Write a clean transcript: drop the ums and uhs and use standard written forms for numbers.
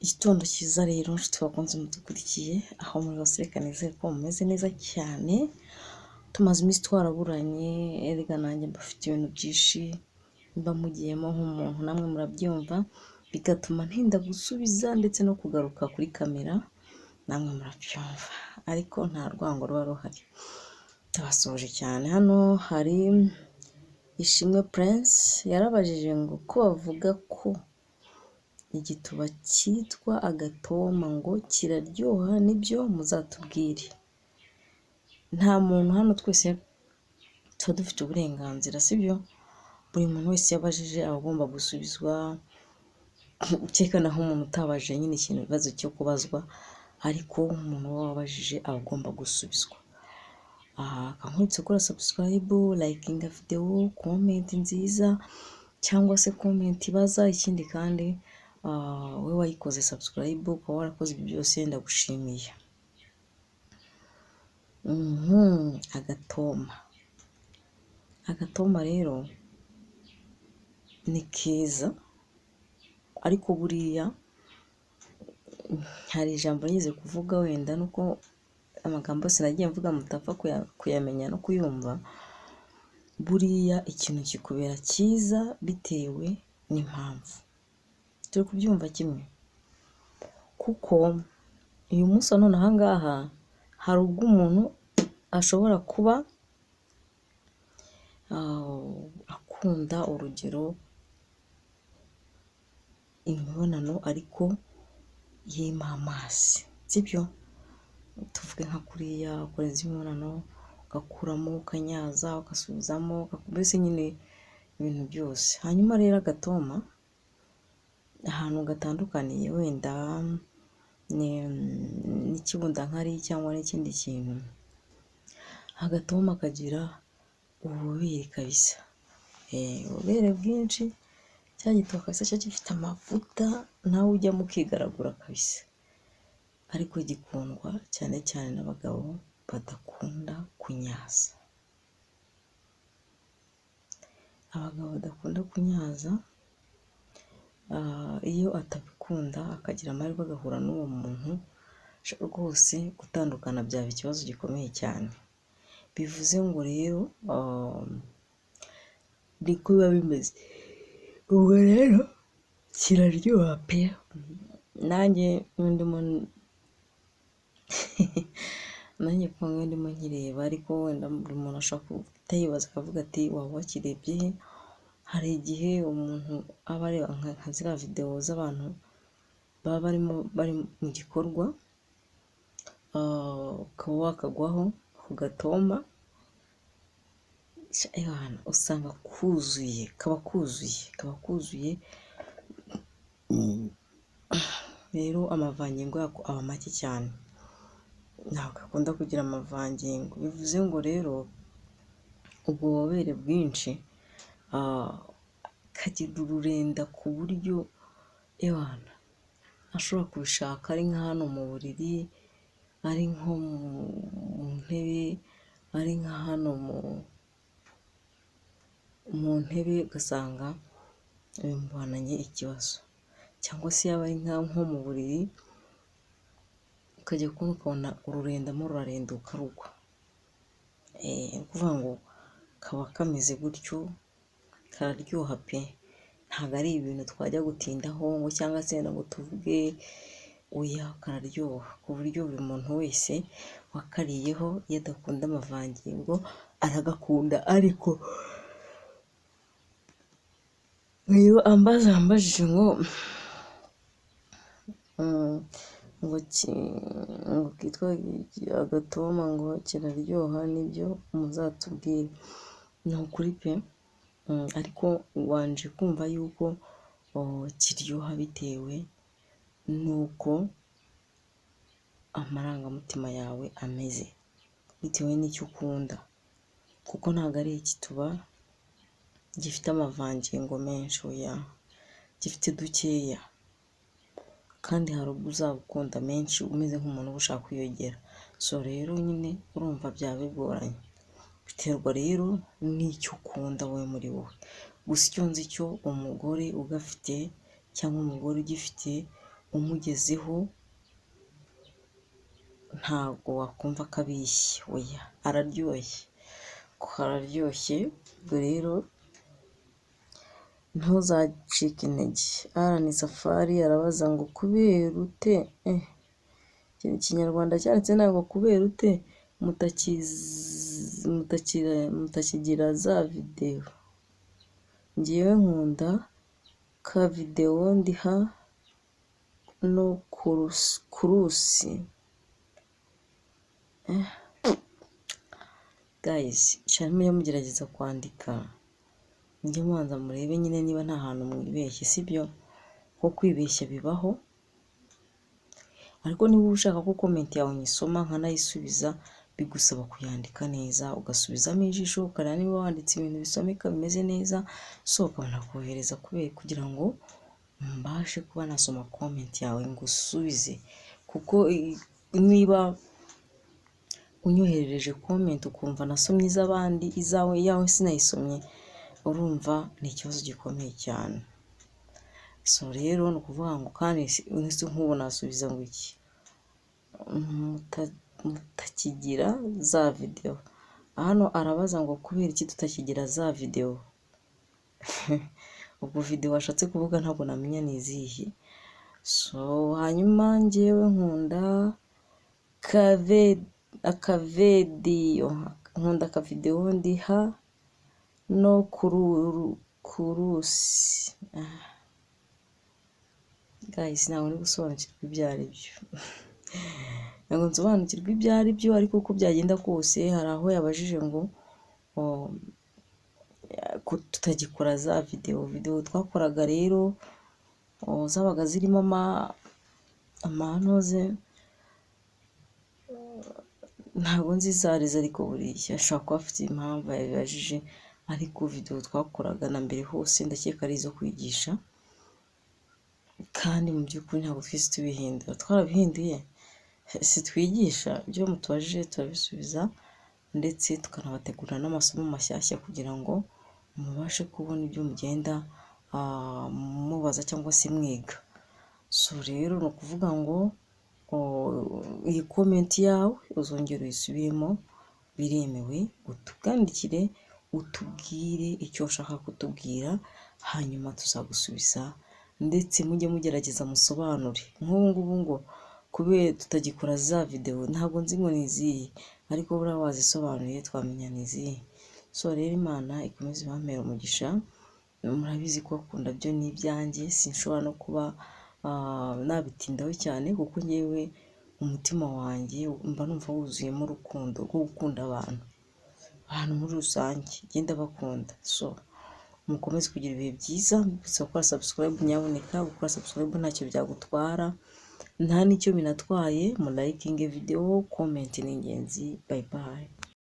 Igitondo cyiza rero nshuti bakunze mudukurikiye aho muri hose, reka nizere ko mumeze neza cyane. Tumaze iminsi twaraburanye, erega nanjye mbafite ibintu byinshi mba mugiyemo nk'umuntu, namwe murabyumva, bigatuma ntinda gusubiza ndetse no kugaruka kuri kamera, namwe murabyumva, ariko nta rwango ruba ruhari. Ndabasuhuje cyane. Hano hari Ishimwe Prince yarabajije ngo ko bavuga ko igituba cyitwa agatoma ngo kiraryoha, nibyo? Muzatubwire. Nta muntu hano, twese tuba dufite uburenganzira, sibyo? Buri muntu wese iyo abajije aba agomba gusubizwa, ukeka naho umuntu utabajije nyine ikintu ikibazo cyo kubazwa, ariko umuntu uba wabajije aba agomba gusubizwa. Akankwibutsa gukora subscribe, likinga video, comment nziza cyangwa se comment ibaza. Ikindi kandi wowe wayikoze subscribe, ukaba warakoze ibyo byose, ndagushimiye. Agatoma, agatoma rero ni keza, ariko buriya hari ijambo nigeze kuvuga, wenda nuko amagambo yose nagiye mvuga mutapfa kuyamenya no kuyumva. Buriya ikintu kikubera cyiza bitewe n'impamvu. Turi kubyumva kimwe? Kuko uyu munsi wa none aha ngaha hari ubwo umuntu ashobora kuba akunda, urugero, imibonano ariko irimo amazi, sibyo? Tuvuge nka kuriya ukoze imibonano ugakuramo, ukanyaza, ugasubizamo, mbese nyine ibintu byose. Hanyuma rero agatoma ahantu gatandukaniye wenda n'ikibundankari cyangwa n'ikindi kintu, agatoma kagira ububobere kabisa, ububobere bwinshi. Cya gituba kabisa kiba gifite amavuta, nawe ujyamo ukigaragura kabisa, ariko gikundwa cyane cyane n'abagabo badakunda kunyaza. Abagabo badakunda kunyaza, iyo atabikunda akagira amahirwe agahura n'uwo muntu, rwose gutandukana byaba ikibazo gikomeye cyane. Bivuze ngo rero niko biba bimeze. Ubwo rero kiraryoha pe! Nanjye ndimo, nanjye kumwe ndimo nkireba, ariko wenda buri muntu ashobora guhita yibaza akavuga ati: "Waba wakirebye he?" Hari igihe umuntu aba areba nka ziriya videwo z'abantu baba barimo, bari mu gikorwa, ukaba wakagwaho ku gatoma, usanga kuzuye, kaba kuzuye, kaba kuzuye. Rero amavangingo yako aba make cyane, ntabwo gakunda kugira amavangingo. Bivuze ngo rero ubwo bubobere bwinshi, kagira ururenda ku buryo ewana ashobora kubishaka ari nka hano mu buriri, ari nko mu ntebe, ari nka hano mu ntebe, ugasanga bimubananye ikibazo, cyangwa se yaba ari nko mu buriri, ukajya kubona ukabona ururendamo rurarenduka rugwa. Ni ukuvuga ngo kaba kameze gutyo, kararyoha pe! Ntabwo ari ibintu twajya gutindaho ngo cyangwa se ngo tuvuge, oya, kararyoha ku buryo buri muntu wese wakariyeho, iyo adakunda amavangingo aragakunda. Ariko uyu ambaza ambajije ngo kitwa agatoma ngo kiraryoha, nibyo? Muzatubwire. Ni ukuri pe, ariko wanje kumva yuko kiryoha bitewe n'uko amarangamutima yawe ameze, bitewe n'icyo ukunda, kuko ntabwo ari igituba gifite amavangingo menshi, oya, gifite dukeya, kandi hari ubwo uzaba ukunda menshi umeze nk'umuntu uba ushaka kwiyongera. So rero nyine urumva byaba bigoranye, biterwa rero n'icyo ukunda wowe muri wowe. Gusa icyo nzi cyo, umugore ugafite cyangwa umugore ugifite Umugezeho ntabwo wakumva ko abishye, oya, araryoshye, araryoshye. Ubwo rero ntuzacike intege. Arani Safari arabaza ngo kubera ute, Ikinyarwanda cyanditse ntabwo, kubera ute mutakigira za videwo? Ngewe nkunda ka videwo ndiha no kurusi. Guys, cyane mujye mugerageza kwandika, mujye mubanza murebe nyine niba nta hantu mwibeshye, sibyo? Ko kwibeshya bibaho, ariko niba ushaka ko comment yawe nyisoma nkanayisubiza, bigusaba kuyandika neza, ugasubizamo ijisho, ukareba niba wanditse ibintu bisomeka bimeze neza, so ukabona kohereza, kubera kugira ngo mbashe kuba nasoma comment yawe ngusubize. Kuko niba unyoherereje comment ukumva nasomye iz'abandi, izawe, iyawe sinayisomye, urumva ni ikibazo gikomeye cyane. So rero ni ukuvuga ngo kandi nk'ubu nasubiza ngo iki? Mutakigira za videwo. Hano arabaza ngo kubera iki tutakigira za videwo? Ubwo videwo ashatse kuvuga ntabwo namenya ni izihe. So hanyuma njyewe nkunda akavediyo, nkunda akavidewo ndiha no kurusi. Guys, ntabwo ndi gusobanukirwa ibyo ari byo, ntabwo nsobanukirwa ibyo ari byo, ariko uko byagenda kose hari aho yabajije ngo ko tutagikora za videwo. Videwo twakoraga rero zabaga zirimo amanoze, ntabwo nzi izo arizo, ariko buriya ashobora kuba afite impamvu yabibajije. Ariko videwo twakoraga na mbere hose ndakeka ari izo kwigisha, kandi mu by'ukuri ntabwo twese tubihindura, twarabihinduye si twigisha. Ibyo mutubajije turabisubiza, ndetse tukanabategurira n'amasomo mashyashya kugira ngo mubashe kubona ibyo mugenda mubaza cyangwa se mwiga. So rero ni ukuvuga ngo iyi comment yawe uzongera uyisubiremo, biremewe, utwandikire utubwire icyo ushaka kutubwira, hanyuma tuzagusubiza. Ndetse mujye mugerageza musobanure. Nk'ubu ngubu ngo kubera tutagikora za videwo, ntabwo nzi ngo ni izihe, ariko buriya wazisobanuye twamenya ni izihe. So rero Imana ikomeze ibampere umugisha. Murabizi ko bakunda byo ni ibyanjye, sinshobora no kuba nabitindaho cyane, kuko ngewe umutima wanjye mba numva wuzuyemo urukundo rwo gukunda abantu, abantu muri rusange ngenda bakunda. So mukomeze kugira ibihe byiza. Mbibutsa gukora subscribe, nyabuneka gukora subscribe ntacyo byagutwara, nta n'icyo binatwaye. Mulayikinge videwo, comment ni ingenzi. Bye bye.